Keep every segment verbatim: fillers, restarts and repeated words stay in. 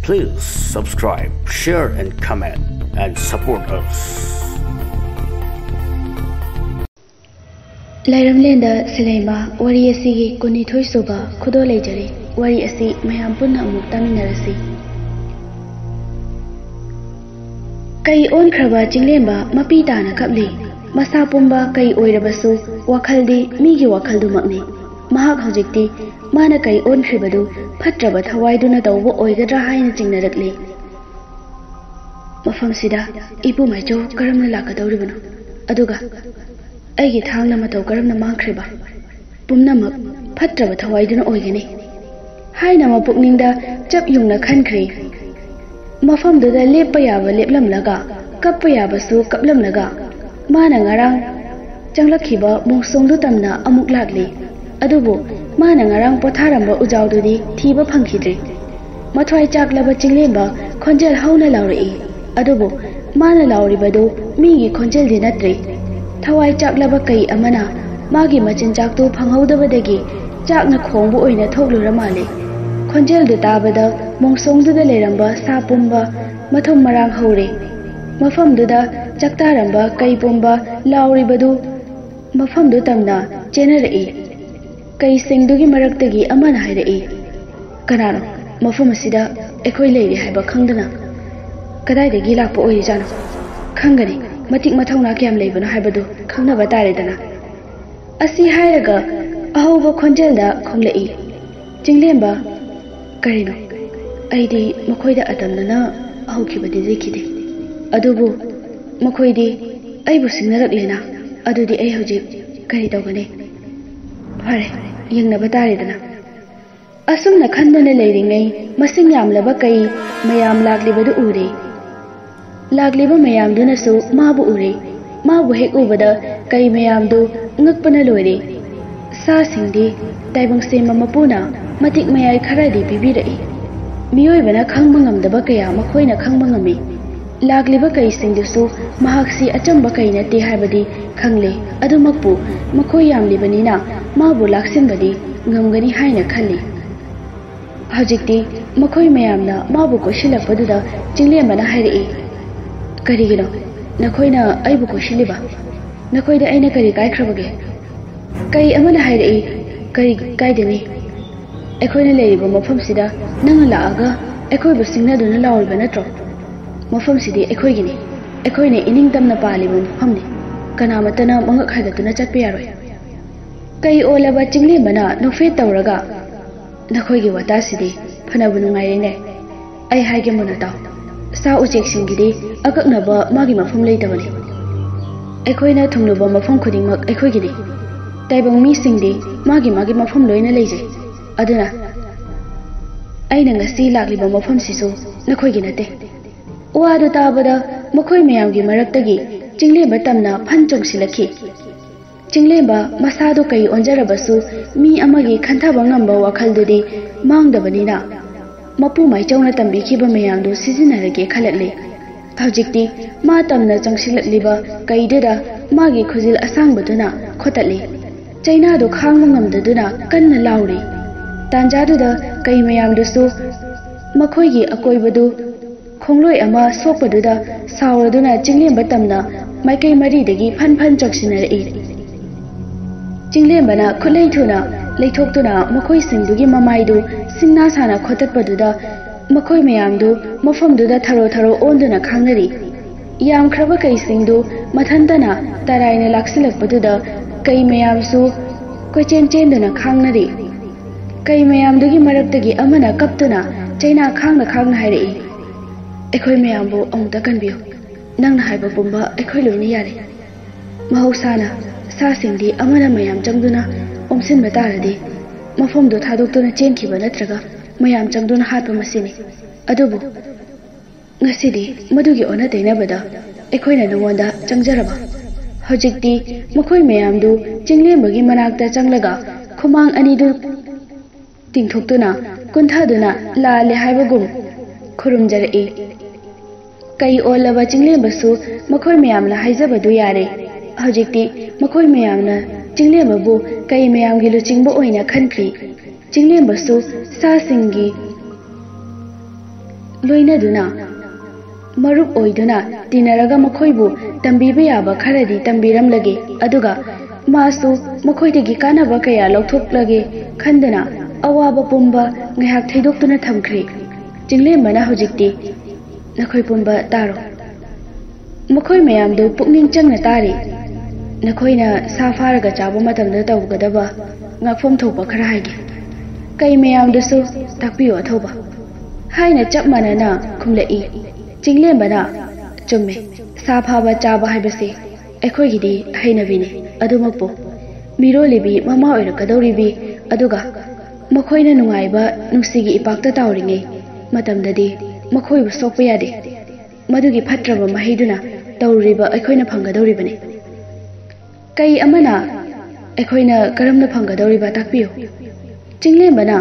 Please subscribe, share and comment and support us. ꯂꯩꯔꯝꯂꯦꯟꯗ ꯁꯤꯂꯩꯃ ꯋꯥꯔꯤ ꯑꯁꯤꯒꯤ ꯀꯨꯟꯅꯤꯊꯣꯏ ꯁꯨꯕ ꯈꯨꯗꯣꯜ ꯂꯩꯖꯔꯤ꯫ ꯋꯥꯔꯤ ꯑꯁꯤ ꯃꯌꯥꯝ ꯄꯨꯟꯅ ꯑꯃꯨꯛ ꯇꯥꯃꯤꯟꯅꯔꯁꯤ꯫ ꯀꯩ ꯑꯣꯟꯈ꯭ꯔꯕ ꯆꯤꯡꯂꯦꯝꯕ ꯃꯄꯤ ꯇꯥꯅ ꯀꯞꯂꯤ꯫ ꯃꯁꯥ ꯄꯨꯝꯕ ꯀꯩ ꯑꯣꯏꯔꯕꯁꯨ ꯋꯥꯈꯜꯗꯤ ꯃꯤꯒꯤ ꯋꯥꯈꯜꯗꯨꯃꯛꯅꯤ꯫ ꯃꯍꯥꯛ ꯍꯧꯖꯤꯛꯇꯤ ꯃꯥꯅ ꯀꯩ ꯑꯣꯟꯈ꯭ꯔꯤꯕꯗꯨ ꯐꯠꯇ꯭ꯔꯕ ꯊꯋꯥꯏꯗꯨꯅ ꯇꯧꯕ ꯑꯣꯏꯒꯗ꯭ꯔꯥ ꯍꯥꯏꯅ ꯆꯤꯡꯅꯔꯛꯂꯤ꯫ ꯃꯐꯝꯁꯤꯗ ꯏꯄꯨ ꯃꯥꯏꯆꯧ ꯀꯔꯝꯅ ꯂꯥꯛꯀꯗꯧꯔꯤꯕꯅꯣ? ꯑꯗꯨꯒ ꯑꯩꯒꯤ ꯊꯥꯡꯅ ꯃꯇꯧ ꯀꯔꯝꯅ ꯃꯥꯡꯈ꯭ꯔꯤꯕ? ꯄꯨꯝꯅꯃꯛ ꯐꯠꯇ꯭ꯔꯕ ꯊꯋꯥꯏꯗꯨꯅ ꯑꯣꯏꯒꯅꯤ ꯍꯥꯏꯅ ꯃꯄꯨꯛꯅꯤꯡꯗ ꯆꯞ ꯌꯨꯡꯅ ꯈꯟꯈ꯭ꯔꯦ꯫ ꯃꯐꯝꯗꯨꯗ ꯂꯦꯞꯄ ꯌꯥꯕ ꯂꯦꯞꯂꯝꯂꯒ, ꯀꯞꯄ ꯌꯥꯕꯁꯨ ꯀꯞꯂꯝꯂꯒ, ꯃꯥꯅ ꯉꯔꯥꯡ ꯆꯪꯂꯛꯈꯤꯕ ꯃꯣꯡꯁꯣꯡꯗꯨ ꯇꯝꯅ ꯑꯃꯨꯛ ꯂꯥꯛꯂꯤ꯫ ꯑꯗꯨꯕꯨ ꯃꯥꯅ ꯉꯔꯥꯡ ꯄꯣꯊꯥꯔꯝꯕ ꯎꯖꯥꯎꯗꯨꯗꯤ ꯊꯤꯕ ꯐꯪꯈꯤꯗ꯭ꯔꯦ꯫ ꯃꯊ꯭ꯋꯥꯏ ꯆꯥꯛꯂꯕ ꯆꯤꯡꯂꯦꯝꯕ ꯈꯣꯟꯖꯦꯜ ꯍꯧꯅ ꯂꯥꯎꯔꯛꯏ꯫ ꯑꯗꯨꯕꯨ ꯃꯥꯅ ꯂꯥꯎꯔꯤꯕꯗꯨ ꯃꯤꯒꯤ ꯈꯣꯟꯖꯦꯜꯗꯤ ꯅꯠꯇ꯭ꯔꯦ꯫ ꯊꯋꯥꯏ ꯆꯥꯛꯂꯕ ꯀꯩ ꯑꯃꯅ ꯃꯥꯒꯤ ꯃꯆꯤꯟꯖꯥꯛꯇꯨ ꯐꯪꯍꯧꯗꯕꯗꯒꯤ ꯆꯥꯛꯅ ꯈꯣꯡꯕ ꯑꯣꯏꯅ ꯊꯣꯛꯂꯨꯔ ꯃꯥꯜꯂꯦ꯫ ꯈꯣꯟꯖꯦꯜꯗꯨ ꯇꯥꯕꯗ ꯃꯣꯡꯁꯣꯡꯗꯨꯗ ꯂꯩꯔꯝꯕ ꯁꯥ ꯄꯨꯝꯕ ꯃꯊꯨꯝ ꯃꯔꯥꯡ ꯍꯧꯔꯦ꯫ ꯃꯐꯝꯗꯨꯗ ꯆꯥꯛꯇꯥꯔꯝꯕ ꯀꯩ ꯄꯨꯝꯕ ꯂꯥꯎꯔꯤꯕꯗꯨ ꯃꯐꯝꯗꯨ ꯇꯝꯅ ꯆꯦꯟꯅꯔꯛꯏ꯫ ꯀꯩꯁꯤꯡꯗꯨꯒꯤ ꯃꯔꯛꯇꯒꯤ ꯑꯃꯅ ꯍꯥꯏꯔꯛꯏ, "ꯀꯅꯥꯅꯣ ꯃꯐꯝ ꯑꯁꯤꯗ ꯑꯩꯈꯣꯏ ꯂꯩꯔꯤ ꯍꯥꯏꯕ ꯈꯪꯗꯅ ꯀꯗꯥꯏꯗꯒꯤ ꯂꯥꯛꯄ ꯑꯣꯏꯔꯤꯖꯥꯠꯅꯣ? ꯈꯪꯒꯅꯤ, ꯃꯇꯤꯛ ꯃꯊꯧꯅꯥ ꯀꯌꯥꯝ ꯂꯩꯕꯅꯣ ꯍꯥꯏꯕꯗꯨ ꯈꯪꯅꯕ ꯇꯥꯔꯦꯗꯅ"꯫ ꯑꯁꯤ ꯍꯥꯏꯔꯒ ꯑꯍꯧꯕ ꯈꯣꯟꯖꯦꯜꯗ ꯈꯣꯡꯂꯛꯏ, "ꯆꯤꯡꯂꯦꯝꯕ, ꯀꯔꯤꯅꯣ? ꯑꯩꯗꯤ ꯃꯈꯣꯏꯗ ꯑꯇꯝꯅꯅ ꯍꯧꯈꯤꯕꯗꯤ ꯂꯩꯈꯤꯗꯦ꯫ ꯑꯗꯨꯕꯨ ꯃꯈꯣꯏꯗꯤ ꯑꯩꯕꯨ ꯁꯤꯡꯅꯔꯛꯂꯦꯅ꯫ ꯑꯗꯨꯗꯤ ꯑꯩ ꯍꯧꯖꯤꯛ ꯀꯔꯤ ꯇꯧꯒꯅꯤ? ꯐꯔꯦ, ꯌꯦꯡꯅꯕ ꯇꯥꯔꯦꯗꯅ"꯫ ꯑꯁꯨꯝꯅ ꯈꯟꯗꯨꯅ ꯂꯩꯔꯤꯉꯩ, ꯃꯁꯤꯡ ꯌꯥꯝꯂꯕ ꯀꯩ ꯃꯌꯥꯝ ꯂꯥꯛꯂꯤꯕꯗꯨ ꯎꯔꯦ꯫ ꯂꯥꯛꯂꯤꯕ ꯃꯌꯥꯝꯗꯨꯅꯁꯨ ꯃꯥꯕꯨ ꯎꯔꯦ꯫ ꯃꯥꯕꯨ ꯍꯦꯛ ꯎꯕꯗ ꯀꯩ ꯃꯌꯥꯝꯗꯨ ꯉꯛꯄꯅ ꯂꯣꯏꯔꯦ꯫ ꯁꯥꯁꯤꯡꯗꯤ ꯇꯥꯏꯕꯪ ꯁꯦꯝꯕ ꯃꯄꯨꯅ ꯃꯇꯤꯛ ꯃꯌꯥꯏ ꯈꯔꯗꯤ ꯄꯤꯕꯤꯔꯛꯏ꯫ ꯃꯤꯑꯣꯏꯕꯅ ꯈꯪꯕ ꯉꯝꯗꯕ ꯀꯌꯥ ꯃꯈꯣꯏꯅ ꯈꯪꯕ ꯉꯝꯃꯤ꯫ ꯂꯥꯛꯂꯤꯕ ꯀꯩꯁꯤꯡꯗꯨꯁꯨ ꯃꯍꯥꯛꯁꯤ ꯑꯆꯝꯕ ꯀꯩ ꯅꯠꯇꯦ ꯍꯥꯏꯕꯗꯤ ꯈꯪꯂꯦ꯫ ꯑꯗꯨꯃꯛꯄꯨ ꯃꯈꯣꯏ ꯌꯥꯝꯂꯤꯕꯅꯤꯅ ꯃꯥꯕꯨ ꯂꯥꯛꯁꯤꯟꯕꯗꯤ ꯉꯝꯒꯅꯤ ꯍꯥꯏꯅ ꯈꯜꯂꯤ꯫ ꯍꯧꯖꯤꯛꯇꯤ ꯃꯈꯣꯏ ꯃꯌꯥꯝꯅ ꯃꯥꯕꯨ ꯀꯣꯏꯁꯤꯜꯂꯛꯄꯗꯨꯗ ꯆꯤꯡꯂꯦꯝꯕꯅ ꯍꯥꯏꯔꯛꯏ, "ꯀꯔꯤꯒꯤꯅꯣ ꯅꯈꯣꯏꯅ ꯑꯩꯕꯨ ꯀꯣꯏꯁꯤꯜꯂꯤꯕ? ꯅꯈꯣꯏꯗ ꯑꯩꯅ ꯀꯔꯤ ꯀꯥꯏꯈ꯭ꯔꯕꯒꯦ?" ꯀꯩ ꯑꯃꯅ ꯍꯥꯏꯔꯛꯏ, "ꯀꯔꯤ ꯀꯥꯏꯗꯅꯤ? ꯑꯩꯈꯣꯏꯅ ꯂꯩꯔꯤꯕ ꯃꯐꯝꯁꯤꯗ ꯅꯪꯅ ꯂꯥꯛꯑꯒ ꯑꯩꯈꯣꯏꯕꯨ ꯁꯤꯡꯅꯗꯨꯅ ꯂꯥꯎꯔꯤꯕ ꯅꯠꯇ꯭ꯔꯣ? ꯃꯐꯝꯁꯤꯗꯤ ꯑꯩꯈꯣꯏꯒꯤꯅꯤ꯫ ꯑꯩꯈꯣꯏꯅ ꯏꯅꯤꯡ ꯇꯝꯅ ꯄꯥꯜꯂꯤꯕ ꯃꯐꯝꯅꯤ꯫ ꯀꯅꯥꯃꯠꯇꯅ ꯃꯉꯛ ꯍꯥꯏꯒꯠꯇꯨꯅ ꯆꯠꯄ ꯌꯥꯔꯣꯏ꯫" ꯀꯩ ꯑꯣꯜꯂꯕ ꯆꯤꯡꯂꯦꯝꯕꯅ ꯅꯣꯛꯐꯦꯠ ꯇꯧꯔꯒ, "ꯅꯈꯣꯏꯒꯤ ꯋꯥꯇꯥꯁꯤꯗꯤ ꯐꯅꯕꯨ ꯅꯨꯡꯉꯥꯏꯔꯦꯅꯦ꯫ ꯑꯩ ꯍꯥꯏꯒꯦ ꯃꯨꯟꯅ ꯇꯥꯎ꯫ ꯁꯥ ꯎꯆꯦꯛꯁꯤꯡꯒꯤꯗꯤ ꯑꯀꯛꯅꯕ ꯃꯥꯒꯤ ꯃꯐꯝ ꯂꯩꯇꯕꯅꯤ꯫ ꯑꯩꯈꯣꯏꯅ ꯊꯨꯡꯂꯨꯕ ꯃꯐꯝ ꯈꯨꯗꯤꯡꯃꯛ ꯑꯩꯈꯣꯏꯒꯤꯅꯤ꯫ ꯇꯥꯏꯕꯪ ꯃꯤꯁꯤꯡꯗꯤ ꯃꯥꯒꯤ ꯃꯥꯒꯤ ꯃꯐꯝ ꯂꯣꯏꯅ ꯂꯩꯖꯩ꯫ ꯑꯗꯨꯅ ꯑꯩꯅ ꯉꯁꯤ ꯂꯥꯛꯂꯤꯕ ꯃꯐꯝꯁꯤꯁꯨ ꯅꯈꯣꯏꯒꯤ ꯅꯠꯇꯦ꯫" ꯋꯥꯗꯨ ꯇꯥꯕꯗ ꯃꯈꯣꯏ ꯃꯌꯥꯝꯒꯤ ꯃꯔꯛꯇꯒꯤ ꯆꯤꯡꯂꯦꯝꯕ ꯇꯝꯅ ꯐꯟ ꯆꯣꯡꯁꯤꯜꯂꯛꯈꯤ꯫ ꯆꯤꯡꯂꯦꯝꯕ ꯃꯁꯥꯗꯨ ꯀꯩ ꯑꯣꯟꯖꯔꯕꯁꯨ ꯃꯤ ꯑꯃꯒꯤ ꯈꯟꯊꯕ ꯉꯝꯕ ꯋꯥꯈꯜꯗꯨꯗꯤ ꯃꯥꯡꯗꯕꯅꯤꯅ ꯃꯄꯨ ꯃꯥꯏꯆꯧꯅ ꯇꯝꯕꯤꯈꯤꯕ ꯃꯌꯥꯝꯗꯨ ꯁꯤꯖꯤꯟꯅꯔꯒꯦ ꯈꯜꯂꯛꯂꯦ꯫ ꯍꯧꯖꯤꯛꯇꯤ ꯃꯥ ꯇꯝꯅ ꯆꯪꯁꯤꯜꯂꯛꯂꯤꯕ ꯀꯩꯗꯨꯗ ꯃꯥꯒꯤ ꯈꯨꯖꯤꯜ ꯑꯁꯥꯡꯕꯗꯨꯅ ꯈꯣꯠꯇꯠꯂꯤ꯫ ꯆꯩꯅꯥꯗꯨ ꯈꯥꯡꯕ ꯉꯝꯗꯗꯨꯅ ꯀꯟꯅ ꯂꯥꯎꯔꯤ꯫ ꯇꯥꯟꯖꯥꯗꯨꯗ ꯀꯩ ꯃꯌꯥꯝꯗꯨꯁꯨ ꯃꯈꯣꯏꯒꯤ ꯑꯀꯣꯏꯕꯗꯨ ꯈꯣꯡꯂꯣꯏ ꯑꯃ ꯁꯣꯛꯄꯗꯨꯗ ꯁꯥꯎꯔꯗꯨꯅ ꯆꯤꯡꯂꯦꯝꯕ ꯇꯝꯅ ꯃꯥꯏꯀꯩ ꯃꯔꯤꯗꯒꯤ ꯐꯟ ꯐꯟ ꯆꯣꯡꯁꯤꯟꯅꯔꯛꯏ꯫ ꯆꯤꯡꯂꯦꯝꯕꯅ ꯈꯨꯠꯂꯩ ꯊꯨꯅ ꯂꯩꯊꯣꯛꯇꯨꯅ ꯃꯈꯣꯏꯁꯤꯡꯗꯨꯒꯤ ꯃꯃꯥꯏꯗꯨ ꯁꯤꯡꯅꯥ ꯁꯥꯅ ꯈꯣꯠꯇꯠꯄꯗꯨꯗ ꯃꯈꯣꯏ ꯃꯌꯥꯝꯗꯨ ꯃꯐꯝꯗꯨꯗ ꯊꯔꯣ ꯊꯔꯣ ꯑꯣꯟꯗꯨꯅ ꯈꯥꯡꯅꯔꯤ꯫ ꯌꯥꯝꯈ꯭ꯔꯕ ꯀꯩꯁꯤꯡꯗꯨ ꯃꯊꯟꯇꯅ ꯇꯔꯥꯏꯅ ꯂꯥꯛꯁꯤꯜꯂꯛꯄꯗꯨꯗ ꯀꯩ ꯃꯌꯥꯝꯁꯨ ꯀꯣꯏꯆꯦꯟ ꯆꯦꯟꯗꯨꯅ ꯈꯥꯡꯅꯔꯤ꯫ ꯀꯩ ꯃꯌꯥꯝꯗꯨꯒꯤ ꯃꯔꯛꯇꯒꯤ ꯑꯃꯅ ꯀꯞꯇꯨꯅ ꯆꯩꯅꯥ ꯈꯥꯡꯅ ꯈꯥꯡꯅ ꯍꯥꯏꯔꯛꯏ, "ꯑꯩꯈꯣꯏ ꯃꯌꯥꯝꯕꯨ ꯑꯃꯨꯛꯇ ꯀꯟꯕꯤꯌꯨ꯫ ꯅꯪꯅ ꯍꯥꯏꯕ ꯄꯨꯝꯕ ꯑꯩꯈꯣꯏ ꯂꯣꯏꯅ ꯌꯥꯔꯦ꯫ ꯃꯍꯧꯁꯥꯅ ꯁꯥꯁꯤꯡꯗꯤ ꯑꯃꯅ ꯃꯌꯥꯝ ꯆꯪꯗꯨꯅ ꯑꯣꯝꯁꯤꯟꯕ ꯇꯥꯔꯗꯤ ꯃꯐꯝꯗꯨ ꯊꯥꯗꯣꯛꯇꯨꯅ ꯆꯦꯟꯈꯤꯕ ꯅꯠꯇ꯭ꯔꯒ ꯃꯌꯥꯝ ꯆꯪꯗꯨꯅ ꯍꯥꯠꯄ ꯃꯁꯤꯅꯤ꯫ ꯑꯗꯨꯕꯨ ꯉꯁꯤꯗꯤ ꯃꯗꯨꯒꯤ ꯑꯣꯟꯅ ꯇꯩꯅꯕꯗ ꯑꯩꯈꯣꯏꯅ ꯅꯉꯣꯟꯗ ꯆꯪꯖꯔꯕ?" ꯍꯧꯖꯤꯛꯇꯤ ꯃꯈꯣꯏ ꯃꯌꯥꯝꯗꯨ ꯆꯤꯡꯂꯦꯝꯕꯒꯤ ꯃꯅꯥꯛꯇ ꯆꯪꯂꯒ ꯈꯨꯃꯥꯡ ꯑꯅꯤꯗꯨ ꯇꯤꯡꯊꯣꯛꯇꯨꯅ ꯀꯨꯟꯊꯗꯨꯅ ꯂꯥꯜꯂꯦ ꯍꯥꯏꯕꯒꯨꯝ ꯈꯨꯔꯨꯝꯖꯔꯛꯏ꯫ ꯀꯩ ꯑꯣꯜꯂꯕ ꯆꯤꯡꯂꯦꯝꯕꯁꯨ ꯃꯈꯣꯏ ꯃꯌꯥꯝꯅ ꯍꯥꯏꯖꯕꯗꯨ ꯌꯥꯔꯦ꯫ ꯍꯧꯖꯤꯛꯇꯤ ꯃꯈꯣꯏ ꯃꯌꯥꯝꯅ ꯆꯤꯡꯂꯦꯝꯕꯕꯨ ꯀꯩ ꯃꯌꯥꯝꯒꯤ ꯂꯨꯆꯤꯡꯕ ꯑꯣꯏꯅ ꯈꯟꯈ꯭ꯔꯤ꯫ ꯆꯤꯡꯂꯦꯝꯕꯁꯨ ꯁꯥꯁꯤꯡꯒꯤ ꯂꯣꯏꯅꯗꯨꯅ, ꯃꯔꯨꯞ ꯑꯣꯏꯗꯨꯅ ꯇꯤꯟꯅꯔꯒ ꯃꯈꯣꯏꯕꯨ ꯇꯝꯕꯤꯕ ꯌꯥꯕ ꯈꯔꯗꯤ ꯇꯝꯕꯤꯔꯝꯂꯒꯦ, ꯑꯗꯨꯒ ꯃꯥꯁꯨ ꯃꯈꯣꯏꯗꯒꯤ ꯀꯥꯟꯅꯕ ꯀꯌꯥ ꯂꯧꯊꯣꯛꯂꯒꯦ ꯈꯟꯗꯨꯅ ꯑꯋꯥꯕ ꯄꯨꯝꯕ ꯉꯥꯏꯍꯥꯛ ꯊꯩꯗꯣꯛꯇꯨꯅ ꯊꯝꯈ꯭ꯔꯦ꯫ ꯆꯤꯡꯂꯦꯝꯕꯅ ꯍꯧꯖꯤꯛꯇꯤ ꯅꯈꯣꯏ ꯄꯨꯝꯕ ꯇꯥꯔꯣ꯫ ꯃꯈꯣꯏ ꯃꯌꯥꯝꯗꯨ ꯄꯨꯛꯅꯤꯡ ꯆꯪꯅ ꯇꯥꯔꯤ꯫ ꯅꯈꯣꯏꯅ ꯁꯥ ꯐꯥꯔꯒ ꯆꯥꯕ ꯃꯇꯝꯗ ꯇꯧꯒꯗꯕ ꯉꯥꯛꯐꯝ ꯊꯣꯛꯄ ꯈꯔ ꯍꯥꯏꯒꯦ꯫ ꯀꯩ ꯃꯌꯥꯝꯗꯨꯁꯨ ꯇꯥꯛꯄꯤꯌꯨ ꯑꯊꯧꯕ, ꯍꯥꯏꯅ ꯆꯞ ꯃꯥꯟꯅꯅ ꯈꯨꯝꯂꯛꯏ꯫ ꯆꯤꯡꯂꯦꯝꯕꯅ, ꯆꯨꯝꯃꯦ, ꯁꯥ ꯐꯥꯕ ꯆꯥꯕ ꯍꯥꯏꯕꯁꯤ ꯑꯩꯈꯣꯏꯒꯤꯗꯤ ꯍꯩꯅꯕꯤꯅꯤ꯫ ꯑꯗꯨꯃꯛꯄꯨ ꯃꯤꯔꯣꯜꯂꯤꯕꯤ ꯃꯃꯥ ꯑꯣꯏꯔꯛꯀꯗꯧꯔꯤꯕꯤ, ꯑꯗꯨꯒ ꯃꯈꯣꯏꯅ ꯅꯨꯡꯉꯥꯏꯕ ꯅꯨꯡꯁꯤꯒꯤ ꯏꯄꯥꯛꯇ ꯇꯥꯎꯔꯤꯉꯩ ꯃꯇꯝꯗꯗꯤ ꯃꯈꯣꯏꯕꯨ ꯁꯣꯛꯄ ꯌꯥꯗꯦ꯫ ꯃꯗꯨꯒꯤ ꯐꯠꯇ꯭ꯔꯕ ꯃꯍꯩꯗꯨꯅ ꯇꯧꯔꯤꯕ ꯑꯩꯈꯣꯏꯅ ꯐꯪꯒꯗꯧꯔꯤꯕꯅꯤ꯫ ꯀꯩ ꯑꯃꯅ ꯑꯩꯈꯣꯏꯅ ꯀꯔꯝꯅ ꯐꯪꯒꯗꯧꯔꯤꯕ ꯇꯥꯛꯄꯤꯌꯨ꯫ ꯆꯤꯡꯂꯦꯝꯕꯅ,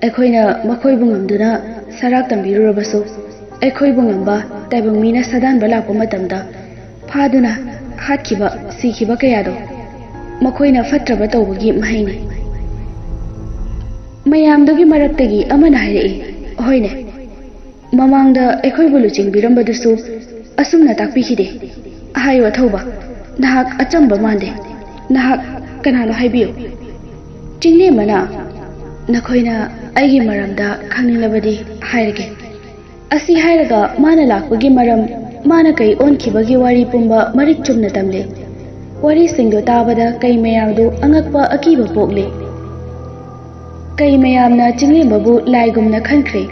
ꯑꯩꯈꯣꯏꯅ ꯃꯈꯣꯏꯕꯨ ꯉꯝꯗꯨꯅ ꯁꯔꯥꯛ ꯇꯝꯕꯤꯔꯨꯔꯕꯁꯨ, ꯑꯩꯈꯣꯏꯕꯨ ꯉꯝꯕ ꯇꯥꯏꯕꯪ ꯃꯤꯅ ꯁꯥꯗꯥꯟꯕ ꯂꯥꯛꯄ ꯃꯇꯝꯗ ꯐꯥꯗꯨꯅ ꯍꯥꯠꯈꯤꯕ, ꯁꯤꯈꯤꯕ ꯀꯌꯥꯗꯣ ꯃꯈꯣꯏꯅ ꯐꯠꯇ꯭ꯔꯕ ꯇꯧꯕꯒꯤ ꯃꯍꯩꯅꯤ꯫ ꯃꯌꯥꯝꯗꯨꯒꯤ ꯃꯔꯛꯇꯒꯤ ꯑꯃꯅ ꯍꯥꯏꯔꯛꯏ, ꯍꯣꯏꯅꯦ, ꯃꯃꯥꯡꯗ ꯑꯩꯈꯣꯏꯕꯨ ꯂꯨꯆꯤꯡꯕꯤꯔꯝꯕꯗꯨꯁꯨ ꯑꯁꯨꯝꯅ ꯇꯥꯛꯄꯤꯈꯤꯗꯦ꯫ ꯍꯥꯏꯌꯨ ꯑꯊꯧꯕ, ꯅꯍꯥꯛ ꯑꯆꯝꯕ ꯃꯥꯟꯗꯦ꯫ ꯅꯍꯥꯛ ꯀꯅꯥꯅꯣ ꯍꯥꯏꯕꯤꯌꯨ꯫ ꯆꯤꯡꯂꯦꯝꯕꯅ, ꯅꯈꯣꯏꯅ ꯑꯩꯒꯤ ꯃꯔꯝꯗ ꯈꯪꯅꯤꯡꯂꯕꯗꯤ ꯍꯥꯏꯔꯒꯦ꯫ ꯑꯁꯤ ꯍꯥꯏꯔꯒ ꯃꯥꯅ ꯂꯥꯛꯄꯒꯤ ꯃꯔꯝ, ꯃꯥꯅ ꯀꯩ ꯑꯣꯟꯈꯤꯕꯒꯤ ꯋꯥꯔꯤ ꯄꯨꯝꯕ ꯃꯔꯤꯛ ꯆꯨꯝꯅ ꯇꯝꯂꯦ꯫ ꯋꯥꯔꯤꯁꯤꯡꯗꯨ ꯇꯥꯕꯗ ꯀꯩ ꯃꯌꯥꯝꯗꯨ ꯑꯉꯛꯄ ꯑꯀꯤꯕ ꯄꯣꯛꯂꯦ꯫ ꯀꯩ ꯃꯌꯥꯝꯅ ꯆꯤꯡꯂꯦꯝꯕꯕꯨ ꯂꯥꯏꯒꯨꯝꯅ ꯈꯟꯈ꯭ꯔꯦ꯫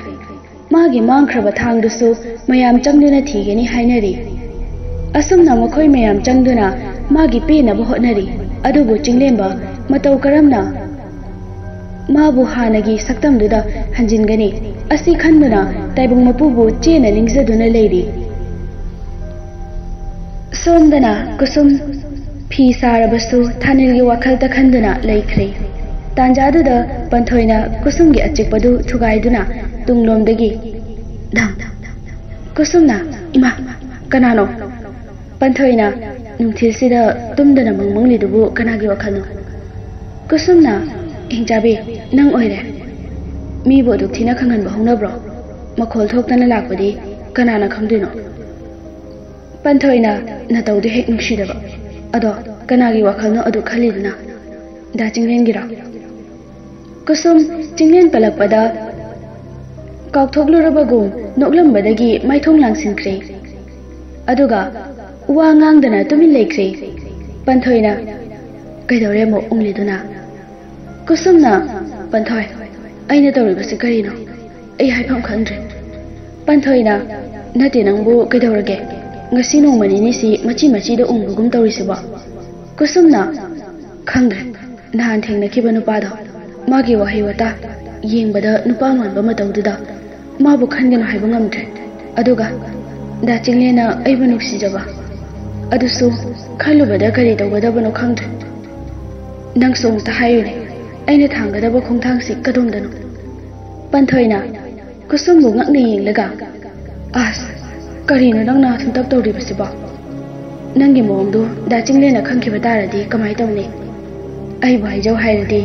ꯃꯥꯒꯤ ꯃꯥꯡꯈ꯭ꯔꯕ ꯊꯥꯡꯗꯨꯁꯨ ꯃꯌꯥꯝ ꯆꯪꯗꯨꯅ ꯊꯤꯒꯅꯤ ꯍꯥꯏꯅꯔꯤ꯫ ꯑꯁꯨꯝꯅ ꯃꯈꯣꯏ ꯃꯌꯥꯝ ꯆꯪꯗꯨꯅ ꯃꯥꯒꯤ ꯄꯦꯟꯅꯕ ꯍꯣꯠꯅꯔꯤ꯫ ꯑꯗꯨꯕꯨ ꯆꯤꯡꯂꯦꯝꯕ ꯃꯇꯧ ꯀꯔꯝꯅ ꯃꯥꯕꯨ ꯍꯥꯟꯅꯒꯤ ꯁꯛꯇꯝꯗꯨꯗ ꯍꯟꯖꯤꯟꯒꯅꯤ? ꯑꯁꯤ ꯈꯟꯗꯨꯅ ꯇꯥꯏꯕꯪ ꯃꯄꯨꯕꯨ ꯆꯦꯟꯅ ꯅꯤꯡꯖꯗꯨꯅ ꯂꯩꯔꯤ꯫ ꯁꯣꯝꯗꯅ ꯀꯨꯁꯨꯝ ꯐꯤ ꯁꯥꯔꯕꯁꯨ ꯊꯥꯅꯤꯜꯒꯤ ꯋꯥꯈꯜꯇ ꯈꯟꯗꯨꯅ ꯂꯩꯈ꯭ꯔꯦ꯫ ꯇꯥꯟꯖꯥꯗꯨꯗ ꯄꯟꯊꯣꯏꯅ ꯀꯨꯁꯨꯝꯒꯤ ꯑꯆꯤꯛꯄꯗꯨ ꯊꯨꯒꯥꯏꯗꯨꯅ ꯇꯨꯡꯂꯣꯝꯗꯒꯤ, "ꯗꯝ! ꯀꯨꯁꯨꯝꯅ, ꯏꯃꯥ, ꯀꯅꯥꯅꯣ?" ꯄꯟꯊꯣꯏꯅ, "ꯅꯨꯡꯊꯤꯜꯁꯤꯗ ꯇꯨꯝꯗꯅ ꯃꯪ ꯃꯪꯂꯤꯗꯨꯕꯨ ꯀꯅꯥꯒꯤ ꯋꯥꯈꯜꯅꯣ?" ꯀꯨꯁꯨꯝꯅ, ꯍꯤꯡꯆꯥꯕꯤ, ꯅꯪ ꯑꯣꯏꯔꯦ꯫ ꯃꯤꯕꯨ ꯑꯗꯨꯛ ꯊꯤꯅ ꯈꯪꯍꯟꯕ ꯍꯧꯅꯕ꯭ꯔꯣ? ꯃꯈꯣꯜ ꯊꯣꯛꯇꯅ ꯂꯥꯛꯄꯗꯤ ꯀꯅꯥꯅ ꯈꯪꯗꯣꯏꯅꯣ? ꯄꯟꯊꯣꯏꯅ ꯅꯇꯧꯗꯨ ꯍꯦꯛ ꯅꯨꯡꯁꯤꯗꯕ꯫ ꯑꯗꯣ ꯀꯅꯥꯒꯤ ꯋꯥꯈꯜꯅꯣ ꯑꯗꯨ ꯈꯜꯂꯤꯗꯨꯅ? ꯗꯥ ꯆꯤꯡꯂꯦꯟꯒꯤꯔꯣ? ꯀꯨꯁꯨꯝ ꯆꯤꯡꯂꯦꯟ ꯄꯜꯂꯛꯄꯗ ꯀꯥꯎꯊꯣꯛꯂꯨꯔꯕꯒꯨꯝ ꯅꯣꯛꯂꯝꯕꯗꯒꯤ ꯃꯥꯏꯊꯣꯡ ꯂꯥꯡꯁꯤꯟꯈ꯭ꯔꯦ꯫ ꯑꯗꯨꯒ ꯋꯥ ꯉꯥꯡꯗꯅ ꯇꯨꯃꯤꯟ ꯂꯩꯈ꯭ꯔꯦ꯫ ꯄꯟꯊꯣꯏꯅ, "ꯀꯩꯗꯧꯔꯦ ꯑꯃꯨꯛ ꯎꯪꯂꯤꯗꯨꯅ?" ꯀꯨꯁꯨꯝꯅ, "ꯄꯟꯊꯣꯏ, ꯑꯩꯅ ꯇꯧꯔꯤꯕꯁꯤ ꯀꯔꯤꯅꯣ? ꯑꯩ ꯍꯥꯏꯐꯝ ꯈꯪꯗ꯭ꯔꯦ꯫" ꯄꯟꯊꯣꯏꯅ, "ꯅꯠꯇꯦ, ꯅꯪꯕꯨ ꯀꯩꯗꯧꯔꯒꯦ? ꯉꯁꯤ ꯅꯣꯡꯃ ꯅꯤꯅꯤꯁꯤ ꯃꯆꯤ ꯃꯆꯤꯗ ꯎꯪꯕꯒꯨꯝ ꯇꯧꯔꯤꯁꯤꯕꯣ?" ꯀꯨꯁꯨꯝꯅ, "ꯈꯪꯗ꯭ꯔꯦ, ꯅꯍꯥꯟ ꯊꯦꯡꯅꯈꯤꯕ ꯅꯨꯄꯥꯗꯣ, ꯃꯥꯒꯤ ꯋꯥꯍꯩ ꯋꯥꯇꯥ, ꯌꯦꯡꯕꯗ ꯅꯨꯄꯥ ꯃꯥꯟꯕ ꯃꯇꯧꯗꯨꯗ ꯃꯥꯕꯨ ꯈꯟꯒꯅꯨ ꯍꯥꯏꯕ ꯉꯝꯗ꯭ꯔꯦ꯫ ꯑꯗꯨꯒ ꯗꯥ ꯆꯤꯡꯂꯦꯟꯅ ꯑꯩꯕꯨ ꯅꯨꯡꯁꯤꯖꯕ ꯑꯗꯨꯁꯨ ꯈꯜꯂꯨꯕꯗ ꯀꯔꯤ ꯇꯧꯒꯗꯕꯅꯣ ꯈꯪꯗ꯭ꯔꯦ꯫ ꯅꯪꯁꯨ ꯑꯃꯨꯛꯇ ꯍꯥꯏꯌꯨꯅꯦ, ꯑꯩꯅ ꯊꯥꯡꯒꯗꯕ ꯈꯣꯡꯊꯥꯡꯁꯤ ꯀꯗꯣꯝꯗꯅꯣ?" ꯄꯟꯊꯣꯏꯅ ꯀꯨꯁꯨꯝꯕꯨ ꯉꯛꯅ ꯌꯦꯡꯂꯒ, "ꯑꯁ, ꯀꯔꯤꯅꯣ ꯅꯪꯅ ꯁꯨꯝꯇꯞ ꯇꯧꯔꯤꯕꯁꯤꯕꯣ? ꯅꯪꯒꯤ ꯃꯑꯣꯡꯗꯨ ꯗꯥ ꯆꯤꯡꯂꯦꯟꯅ ꯈꯪꯈꯤꯕ ꯇꯥꯔꯗꯤ ꯀꯃꯥꯏ ꯇꯧꯅꯤ? ꯑꯩꯕꯨ ꯍꯥꯏꯖꯧ ꯍꯥꯏꯔꯗꯤ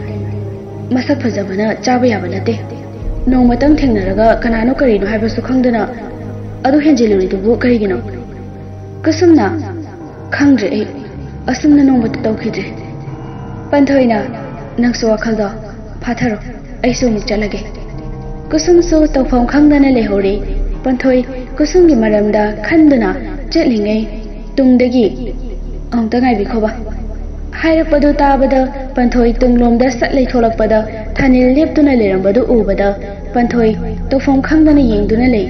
ꯃꯁꯛ ꯐꯖꯕꯅ ꯆꯥꯕ ꯌꯥꯕ ꯅꯠꯇꯦ꯫ ꯅꯣꯡꯃꯇꯪ ꯊꯦꯡꯅꯔꯒ ꯀꯅꯥꯅꯣ ꯀꯔꯤꯅꯣ ꯍꯥꯏꯕꯁꯨ ꯈꯪꯗꯅ ꯑꯗꯨ ꯍꯦꯟꯖꯤꯜꯂꯨꯔꯤꯗꯨꯕꯨ ꯀꯔꯤꯒꯤꯅꯣ?" ꯀꯨꯁꯨꯝꯅ, "ꯈꯪꯗ꯭ꯔꯦ ꯑꯩ, ꯑꯁꯨꯝꯅ ꯅꯣꯡꯃꯇ ꯇꯧꯈꯤꯗ꯭ꯔꯤ꯫" ꯄꯟꯊꯣꯏꯅ, "ꯅꯪꯁꯨ ꯋꯥꯈꯜꯗꯣ ꯐꯥꯊꯔꯣ, ꯑꯩꯁꯨ ꯑꯃꯨꯛ ꯆꯠꯂꯒꯦ꯫" ꯀꯨꯁꯨꯝꯁꯨ ꯇꯧꯐꯝ ꯈꯪꯗꯅ ꯂꯩꯍꯧꯔꯦ꯫ ꯄꯟꯊꯣꯏ ꯀꯨꯁꯨꯝꯒꯤ ꯃꯔꯝꯗ ꯈꯟꯗꯨꯅ ꯆꯠꯂꯤꯉꯩ ꯇꯨꯡꯗꯒꯤ "ꯑꯃꯨꯛꯇ ꯉꯥꯏꯕꯤꯈꯣꯕ" ꯍꯥꯏꯔꯛꯄꯗꯨ ꯇꯥꯕꯗ ꯄꯟꯊꯣꯏ ꯇꯨꯡꯂꯣꯝꯗ ꯁꯠ ꯂꯩꯊꯣꯛꯂꯛꯄꯗ ꯊꯥꯅꯤꯜ ꯂꯦꯞꯇꯨꯅ ꯂꯩꯔꯝꯕꯗꯨ ꯎꯕꯗ ꯄꯟꯊꯣꯏ ꯇꯧꯐꯝ ꯈꯪꯗꯅ ꯌꯦꯡꯗꯨꯅ ꯂꯩ꯫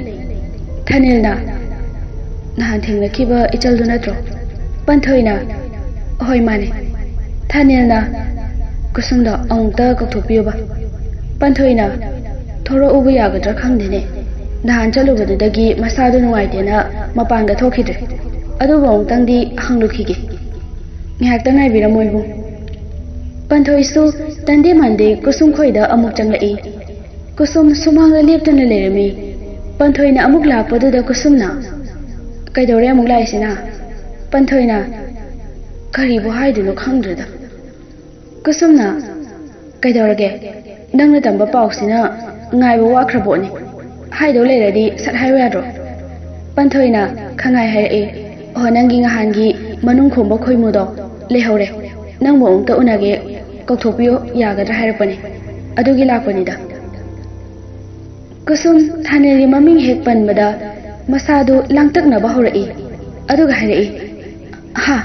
ꯊꯥꯅꯤꯜꯅ, "ꯅꯍꯥꯟ ꯊꯦꯡꯅꯈꯤꯕ ꯏꯆꯜꯗꯨ ꯅꯠꯇ꯭ꯔꯣ?" ꯄꯟꯊꯣꯏꯅ, "ꯍꯣꯏ, ꯃꯥꯅꯦ꯫" ꯊꯥꯅꯤꯜꯅ, "ꯀꯨꯁꯨꯝꯗꯣ ꯑꯃꯨꯛꯇ ꯀꯧꯊꯣꯛꯄꯤꯌꯨꯕ꯫" ꯄꯟꯊꯣꯏꯅ, "ꯊꯣꯔꯛꯎꯕ ꯌꯥꯒꯗ꯭ꯔꯥ ꯈꯪꯗꯦꯅꯦ꯫ ꯅꯍꯥꯟ ꯆꯠꯂꯨꯕꯗꯨꯗꯒꯤ ꯃꯁꯥꯗꯣ ꯅꯨꯡꯉꯥꯏꯇꯦꯅ ꯃꯄꯥꯟꯗ ꯊꯣꯛꯈꯤꯗ꯭ꯔꯦ꯫ ꯑꯗꯨꯕꯨ ꯑꯃꯨꯛꯇꯪꯗꯤ ꯍꯪꯂꯨꯈꯤꯒꯦ꯫ ꯉꯥꯏꯍꯥꯛꯇ ꯉꯥꯏꯕꯤꯔꯝꯃꯣ ꯏꯕꯨꯡ꯫" ꯄꯟꯊꯣꯏꯁꯨ ꯇꯟꯗꯦ ꯃꯥꯟꯗꯦ ꯀꯨꯁꯨꯝ ꯈꯣꯏꯗ ꯑꯃꯨꯛ ꯆꯪꯂꯛꯏ꯫ ꯀꯨꯁꯨꯝ ꯁꯨꯃꯥꯡꯗ ꯂꯦꯞꯇꯨꯅ ꯂꯩꯔꯝꯃꯤ꯫ ꯄꯟꯊꯣꯏꯅ ꯑꯃꯨꯛ ꯂꯥꯛꯄꯗꯨꯗ ꯀꯨꯁꯨꯝꯅ, "ꯀꯩꯗꯧꯔꯦ ꯑꯃꯨꯛ ꯂꯥꯛꯏꯁꯤꯅ?" ꯄꯟꯊꯣꯏꯅ, "ꯀꯔꯤꯕꯨ ꯍꯥꯏꯗꯣꯏꯅꯣ ꯈꯪꯗ꯭ꯔꯦꯗ꯫" ꯀꯨꯁꯨꯝꯅ, ꯀꯩꯗꯧꯔꯒꯦ? ꯅꯪꯅ ꯇꯝꯕ ꯄꯥꯎꯁꯤꯅ ꯉꯥꯏꯕ ꯋꯥꯈ꯭ꯔꯕꯣꯠꯅꯤ꯫ ꯍꯥꯏꯗꯧ ꯂꯩꯔꯗꯤ ꯁꯠ ꯍꯥꯏꯌꯨ ꯌꯥꯗ꯭ꯔꯣ? ꯄꯟꯊꯣꯏꯅ ꯈꯪꯉꯥꯏ ꯍꯥꯏꯔꯛꯏ꯫ ꯑꯣ, ꯅꯪꯒꯤ ꯉꯍꯥꯟꯒꯤ ꯃꯅꯨꯡ ꯈꯣꯝꯕ ꯈꯣꯏꯃꯨꯗꯣ ꯂꯩꯍꯧꯔꯦ꯫ ꯅꯪꯕꯨ ꯑꯃꯨꯛꯇ ꯎꯅꯒꯦ, ꯀꯧꯊꯣꯛꯄꯤꯌꯣ ꯌꯥꯒꯗ꯭ꯔꯥ ꯍꯥꯏꯔꯛꯄꯅꯤ꯫ ꯑꯗꯨꯒꯤ ꯂꯥꯛꯄꯅꯤꯗ꯫ ꯀꯨꯁꯨꯝ ꯊꯥꯅꯦꯜꯒꯤ ꯃꯃꯤꯡ ꯍꯦꯛ ꯄꯟꯕꯗ ꯃꯁꯥꯗꯨ ꯂꯥꯡꯇꯛꯅꯕ ꯍꯧꯔꯛꯏ꯫ ꯑꯗꯨꯒ ꯍꯥꯏꯔꯛꯏ, "ꯍꯥ?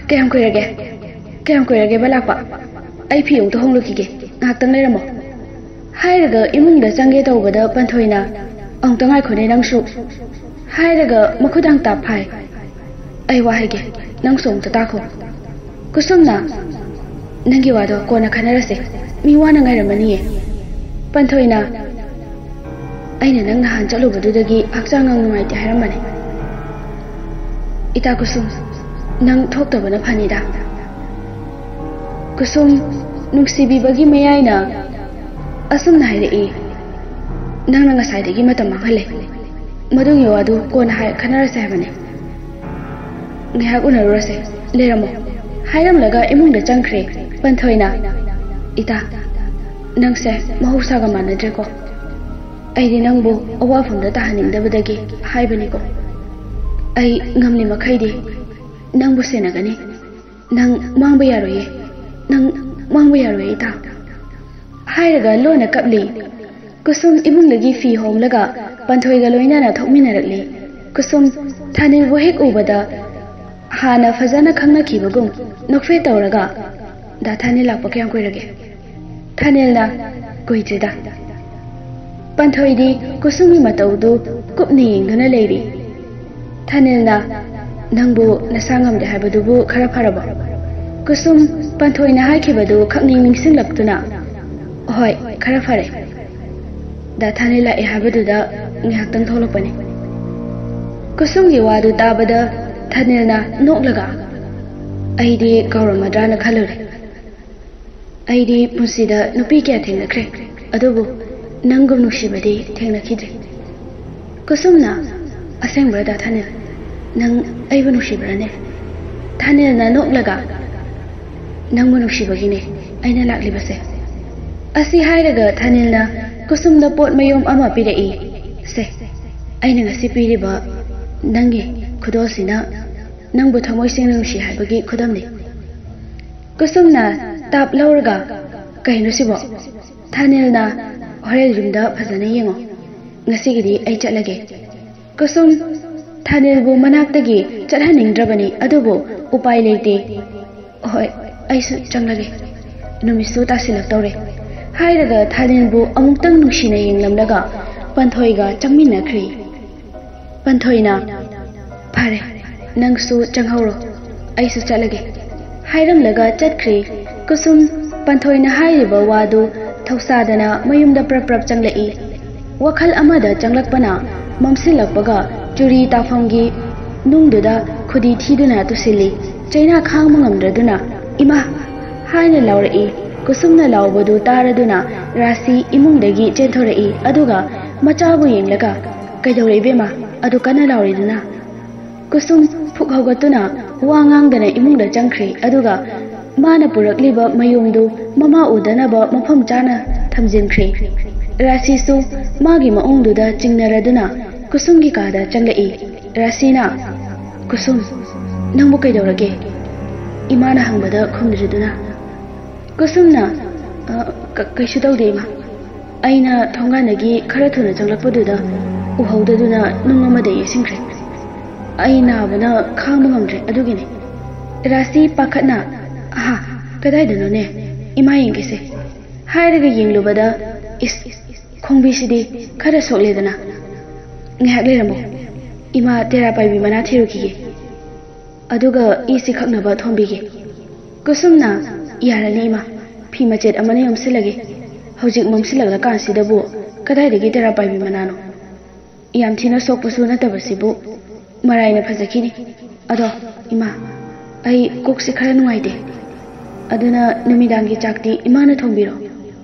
ꯀꯌꯥꯝ ꯀꯨꯏꯔꯒꯦ? ꯀꯌꯥꯝ ꯀꯨꯏꯔꯒꯦꯕ ꯂꯥꯛꯄ? ꯑꯩ ꯐꯤ ꯑꯃꯨꯛꯇ ꯍꯣꯡꯂꯨꯈꯤꯒꯦ, ꯉꯥꯏꯍꯥꯛꯇꯪ ꯂꯩꯔꯝꯃꯣ"꯫ ꯍꯥꯏꯔꯒ ꯏꯃꯨꯡꯗ ꯆꯪꯒꯦ ꯇꯧꯕꯗ ꯄꯟꯊꯣꯏꯅ, "ꯑꯃꯨꯛꯇ ꯉꯥꯏꯈꯣꯅꯦ ꯅꯪꯁꯨ"꯫ ꯍꯥꯏꯔꯒ ꯃꯈꯨꯗꯥꯡ ꯇꯥꯞ ꯐꯥꯏ꯫ "ꯑꯩ ꯋꯥ ꯍꯥꯏꯒꯦ, ꯅꯪꯁꯨ ꯑꯃꯨꯛꯇ ꯇꯥꯈꯣ"꯫ ꯀꯨꯁꯨꯝꯅ, "ꯅꯪꯒꯤ ꯋꯥꯗꯣ ꯀꯣꯟꯅ ꯈꯟꯅꯔꯁꯦ, ꯃꯤ ꯋꯥꯅ ꯉꯥꯏꯔꯝꯃꯅꯤꯌꯦ"꯫ ꯄꯟꯊꯣꯏꯅ, "ꯑꯩꯅ ꯅꯪ ꯅꯍꯥꯟ ꯆꯠꯂꯨꯕꯗꯨꯗꯒꯤ ꯍꯛꯆꯥꯡ ꯌꯥꯝ ꯅꯨꯡꯉꯥꯏꯇꯦ ꯍꯥꯏꯔꯝꯕꯅꯦ꯫ ꯏꯇꯥ ꯀꯨꯁꯨꯝ, ꯅꯪ ꯊꯣꯛꯇꯕꯅ ꯐꯅꯤꯗ"꯫ ꯀꯨꯁꯨꯝ ꯅꯨꯡꯁꯤꯕꯤꯕꯒꯤ ꯃꯌꯥꯏꯅ ꯑꯁꯨꯝꯅ ꯍꯥꯏꯔꯛꯏ, "ꯅꯪꯅ ꯉꯁꯥꯏꯗꯒꯤ ꯃꯇꯝ ꯃꯥꯡꯍꯜꯂꯦ꯫ ꯃꯗꯨꯒꯤ ꯋꯥꯗꯨ ꯀꯣꯟꯅ ꯍꯥꯏ-, ꯈꯟꯅꯔꯁꯦ ꯍꯥꯏꯕꯅꯦ꯫ ꯉꯥꯏꯍꯥꯛ ꯎꯅꯔꯨꯔꯁꯦ, ꯂꯩꯔꯝꯃꯣ"꯫ ꯍꯥꯏꯔꯝꯂꯒ ꯏꯃꯨꯡꯗ ꯆꯪꯈ꯭ꯔꯦ꯫ ꯄꯟꯊꯣꯏꯅ, "ꯏꯇꯥ, ꯅꯪꯁꯦ ꯃꯍꯧꯁꯥꯒ ꯃꯥꯟꯅꯗ꯭ꯔꯦꯀꯣ꯫ ꯑꯩꯗꯤ ꯅꯪꯕꯨ ꯑꯋꯥꯐꯝꯗ ꯇꯥꯍꯟꯅꯤꯡꯗꯕꯗꯒꯤ ꯍꯥꯏꯕꯅꯤꯀꯣ꯫ ꯑꯩ ꯉꯝꯂꯤ ꯃꯈꯩꯗꯤ ꯅꯪꯕꯨ ꯁꯦꯟꯅꯒꯅꯤ꯫ ꯅꯪ ꯃꯥꯡꯕ ꯌꯥꯔꯣꯏꯌꯦ꯫ ꯅꯪ ꯃꯥꯡꯕ ꯌꯥꯔꯣꯏꯌꯦ, ꯏꯇꯥ"꯫ ꯍꯥꯏꯔꯒ ꯂꯣꯟꯅ ꯀꯞꯂꯤ꯫ ꯀꯨꯁꯨꯝ ꯏꯃꯨꯡꯗꯒꯤ ꯐꯤ ꯍꯣꯡꯂꯒ ꯄꯟꯊꯣꯏꯒ ꯂꯣꯏꯅꯅ ꯊꯣꯛꯃꯤꯟꯅꯔꯛꯂꯤ꯫ ꯀꯨꯁꯨꯝ ꯊꯥꯅꯤꯜꯕꯨ ꯍꯦꯛ ꯎꯕꯗ ꯍꯥꯟꯅ ꯐꯖꯅ ꯈꯪꯅꯈꯤꯕꯒꯨꯝ ꯅꯣꯛꯐꯦꯠ ꯇꯧꯔꯒ, "ꯗꯥ ꯊꯥꯅꯤꯜ ꯂꯥꯛꯄ ꯀꯌꯥꯝ ꯀꯨꯏꯔꯒꯦ?" ꯊꯥꯅꯤꯜꯅ, "ꯀꯨꯏꯗ꯭ꯔꯤꯗ"꯫ ꯄꯟꯊꯣꯏꯗꯤ ꯀꯨꯁꯨꯝꯒꯤ ꯃꯇꯧꯗꯨ ꯀꯨꯞꯅ ꯌꯦꯡꯗꯨꯅ ꯂꯩꯔꯤ꯫ ꯊꯥꯅꯤꯜꯅ, "ꯅꯪꯕꯨ ꯅꯁꯥ ꯉꯝꯗꯦ ꯍꯥꯏꯕꯗꯨꯕꯨ ꯈꯔ ꯐꯔꯕꯣ?" ꯀꯨꯁꯨꯝ ꯄꯟꯊꯣꯏꯅ ꯍꯥꯏꯈꯤꯕꯗꯨ ꯈꯛꯅꯤꯡ ꯅꯤꯡꯁꯤꯡꯂꯛꯇꯨꯅ, "ꯍꯣꯏ, ꯈꯔ ꯐꯔꯦ꯫ ꯗꯥ ꯊꯥꯅꯤꯜ ꯂꯥꯛꯑꯦ ꯍꯥꯏꯕꯗꯨꯗ ꯉꯥꯏꯍꯥꯛꯇꯪ ꯊꯣꯛꯂꯛꯄꯅꯤ"꯫ ꯀꯨꯁꯨꯝꯒꯤ ꯋꯥꯗꯨ ꯇꯥꯕꯗ ꯊꯥꯅꯤꯜꯅ ꯅꯣꯛꯂꯒ, "ꯑꯩꯗꯤ ꯀꯧꯔꯝꯃꯗ꯭ꯔꯥꯅ ꯈꯜꯂꯨꯔꯦ꯫ ꯑꯩꯗꯤ ꯄꯨꯟꯁꯤꯗ ꯅꯨꯄꯤ ꯀꯌꯥ ꯊꯦꯡꯅꯈ꯭ꯔꯦ, ꯑꯗꯨꯕꯨ ꯅꯪꯒꯨꯝ ꯅꯨꯡꯁꯤꯕꯗꯤ ꯊꯦꯡꯅꯈꯤꯗ꯭ꯔꯤ"꯫ ꯀꯨꯁꯨꯝꯅ, "ꯑꯁꯦꯡꯕ꯭ꯔꯥ ꯗꯥ ꯊꯥꯅꯤꯜ? ꯅꯪ ꯑꯩꯕꯨ ꯅꯨꯡꯁꯤꯕ꯭ꯔꯥꯅꯦ?" ꯊꯥꯅꯤꯜꯅ ꯅꯣꯛꯂꯒ, "ꯅꯪꯕꯨ ꯅꯨꯡꯁꯤꯕꯒꯤꯅꯦ ꯑꯩꯅ ꯂꯥꯛꯂꯤꯕꯁꯦ"꯫ ꯑꯁꯤ ꯍꯥꯏꯔꯒ ꯊꯥꯅꯤꯜꯅ ꯀꯨꯁꯨꯝꯗ ꯄꯣꯠ ꯃꯌꯣꯝ ꯑꯃ ꯄꯤꯔꯛꯏ꯫ "ꯁꯦ, ꯑꯩꯅ ꯉꯁꯤ ꯄꯤꯔꯤꯕ ꯅꯪꯒꯤ ꯈꯨꯗꯣꯜꯁꯤꯅ ꯅꯪꯕꯨ ꯊꯃꯣꯏ ꯁꯦꯡꯅ ꯅꯨꯡꯁꯤ ꯍꯥꯏꯕꯒꯤ ꯈꯨꯗꯝꯅꯤ꯫" ꯀꯨꯁꯨꯝꯅ ꯇꯥꯞ ꯂꯧꯔꯒ, "ꯀꯩꯅꯣ ꯁꯤꯕꯣ?" ꯊꯥꯅꯤꯜꯅ, "ꯍꯣꯔꯦꯟ ꯌꯨꯝꯗ ꯐꯖꯅ ꯌꯦꯡꯉꯣ꯫ ꯉꯁꯤꯒꯤꯗꯤ ꯑꯩ ꯆꯠꯂꯒꯦ꯫" ꯀꯨꯁꯨꯝ ꯊꯥꯅꯤꯜꯕꯨ ꯃꯅꯥꯛꯇꯒꯤ ꯆꯠꯍꯟꯅꯤꯡꯗ꯭ꯔꯕꯅꯤ, ꯑꯗꯨꯕꯨ ꯎꯄꯥꯏ ꯂꯩꯇꯦ꯫ "ꯍꯣꯏ, ꯑꯩꯁꯨ ꯆꯪꯂꯒꯦ꯫ ꯅꯨꯃꯤꯠꯁꯨ ꯇꯥꯁꯤꯜꯂꯛꯇꯧꯔꯦ꯫" ꯍꯥꯏꯔꯒ ꯊꯥꯅꯤꯜꯕꯨ ꯑꯃꯨꯛꯇꯪ ꯅꯨꯡꯁꯤꯅ ꯌꯦꯡꯂꯝꯂꯒ ꯄꯟꯊꯣꯏꯒ ꯆꯪꯃꯤꯟꯅꯈ꯭ꯔꯦ꯫ ꯄꯟꯊꯣꯏꯅ, "ꯐꯔꯦ, ꯅꯪꯁꯨ ꯆꯪꯍꯧꯔꯣ, ꯑꯩꯁꯨ ꯆꯠꯂꯒꯦ꯫" ꯍꯥꯏꯔꯝꯂꯒ ꯆꯠꯈ꯭ꯔꯦ꯫ ꯀꯨꯁꯨꯝ ꯄꯟꯊꯣꯏꯅ ꯍꯥꯏꯔꯤꯕ ꯋꯥꯗꯨ ꯊꯧꯁꯥꯗꯅ ꯃꯌꯨꯝꯗ ꯄ꯭ꯔꯞ ꯄ꯭ꯔꯞ ꯆꯪꯂꯛꯏ꯫ ꯋꯥꯈꯜ ꯑꯃꯗ ꯆꯪꯂꯛꯄꯅ ꯃꯝꯁꯤꯜꯂꯛꯄꯒ ꯆꯨꯔꯤ ꯇꯥꯐꯝꯒꯤ ꯅꯨꯡꯗꯨꯗ ꯈꯨꯗꯤ ꯊꯤꯗꯨꯅ ꯇꯨꯁꯤꯜꯂꯤ꯫ ꯆꯩꯅꯥ ꯈꯥꯡꯕ ꯉꯝꯗ꯭ꯔꯗꯨꯅ, "ꯏꯃꯥ!" ꯍꯥꯏꯅ ꯂꯥꯎꯔꯛꯏ꯫ ꯀꯨꯁꯨꯝꯅ ꯂꯥꯎꯕꯗꯨ ꯇꯥꯔꯗꯨꯅ ꯔꯥꯁꯤ ꯏꯃꯨꯡꯗꯒꯤ ꯆꯦꯟꯊꯣꯔꯛꯏ꯫ ꯑꯗꯨꯒ ꯃꯆꯥꯕꯨ ꯌꯦꯡꯂꯒ, "ꯀꯩꯗꯧꯔꯦ ꯏꯕꯦꯝꯃ, ꯑꯗꯨ ꯀꯟꯅ ꯂꯥꯎꯔꯤꯗꯨꯅ?" ꯀꯨꯁꯨꯝ ꯐꯨꯛ ꯍꯧꯒꯠꯇꯨꯅ ꯋꯥ ꯉꯥꯡꯗꯅ ꯏꯃꯨꯡꯗ ꯆꯪꯈ꯭ꯔꯦ꯫ ꯑꯗꯨꯒ ꯃꯥꯅ ꯄꯨꯔꯛꯂꯤꯕ ꯃꯌꯨꯝꯗꯨ ꯃꯃꯥ ꯎꯗꯅꯕ ꯃꯐꯝ ꯆꯥꯅ ꯊꯝꯖꯤꯟꯈ꯭ꯔꯦ꯫ ꯔꯥꯁꯤꯁꯨ ꯃꯥꯒꯤ ꯃꯑꯣꯡꯗꯨꯗ ꯆꯤꯡꯅꯔꯗꯨꯅ ꯀꯨꯁꯨꯝꯒꯤ ꯀꯥꯗ ꯆꯪꯂꯛꯏ꯫ ꯔꯥꯁꯤꯅ, "ꯀꯨꯁꯨꯝ, ꯅꯪꯕꯨ ꯀꯩꯗꯧꯔꯒꯦ?" ꯏꯃꯥꯅ ꯍꯪꯕꯗ ꯈꯨꯝꯗ꯭ꯔꯤꯗꯨꯅ꯫ ꯀꯨꯁꯨꯝꯅ, "ꯑ, ꯀ-, ꯀꯩꯁꯨ ꯇꯧꯗꯦ, ꯏꯃꯥ꯫ ꯑꯩꯅ ꯊꯣꯡꯒꯥꯟꯗꯒꯤ ꯈꯔ ꯊꯨꯅ ꯆꯪꯂꯛꯄꯗꯨꯗ ꯎꯍꯧꯗꯗꯨꯅ ꯅꯨꯡ ꯑꯃꯗ ꯌꯩꯁꯤꯟꯈ꯭ꯔꯦ꯫ ꯑꯩ ꯅꯥꯕꯅ ꯈꯥꯡꯕ ꯉꯝꯗ꯭ꯔꯦ, ꯑꯗꯨꯒꯤꯅꯦ꯫" ꯔꯥꯁꯤ ꯄꯥꯈꯠꯅ, "ꯑꯍꯥ, ꯀꯗꯥꯏꯗꯅꯣꯅꯦ? ꯏꯃꯥ ꯌꯦꯡꯒꯦꯁꯦ꯫" ꯍꯥꯏꯔꯒ ꯌꯦꯡꯂꯨꯕꯗ, ꯏꯁ, ꯈꯣꯡꯕꯤꯁꯤꯗꯤ ꯈꯔ ꯁꯣꯛꯂꯦꯗꯅ꯫ "ꯉꯥꯏꯍꯥꯛ ꯂꯩꯔꯝꯃꯣ, ꯏꯃꯥ ꯇꯦꯔꯥ ꯄꯥꯏꯕꯤ ꯃꯅꯥ ꯊꯤꯔꯨꯈꯤꯒꯦ꯫ ꯑꯗꯨꯒ ꯏꯁꯤ ꯈꯛꯅꯕ ꯊꯣꯝꯕꯤꯒꯦ꯫" ꯀꯨꯁꯨꯝꯅ, "ꯌꯥꯔꯅꯤ ꯏꯃꯥ, ꯐꯤ ꯃꯆꯦꯠ ꯑꯃꯅ ꯌꯣꯝꯁꯤꯜꯂꯒꯦ꯫ ꯍꯧꯖꯤꯛ ꯃꯝꯁꯤꯜꯂꯛꯂꯀꯥꯟꯁꯤꯗꯕꯨ ꯀꯗꯥꯏꯗꯒꯤ ꯇꯦꯔꯥ ꯄꯥꯏꯕꯤ ꯃꯅꯥꯅꯣ? ꯌꯥꯝ ꯊꯤꯅ ꯁꯣꯛꯄꯁꯨ ꯅꯠꯇꯕꯁꯤꯕꯨ ꯃꯔꯥꯏꯅ ꯐꯖꯈꯤꯅꯤ꯫ ꯑꯗꯣ ꯏꯃꯥ, ꯑꯩ ꯀꯣꯛꯁꯦ ꯈꯔ ꯅꯨꯡꯉꯥꯏꯇꯦ, ꯑꯗꯨꯅ ꯅꯨꯃꯤꯗꯥꯡꯒꯤ ꯆꯥꯛꯇꯤ ꯏꯃꯥꯅ ꯊꯣꯡꯕꯤꯔꯣ꯫"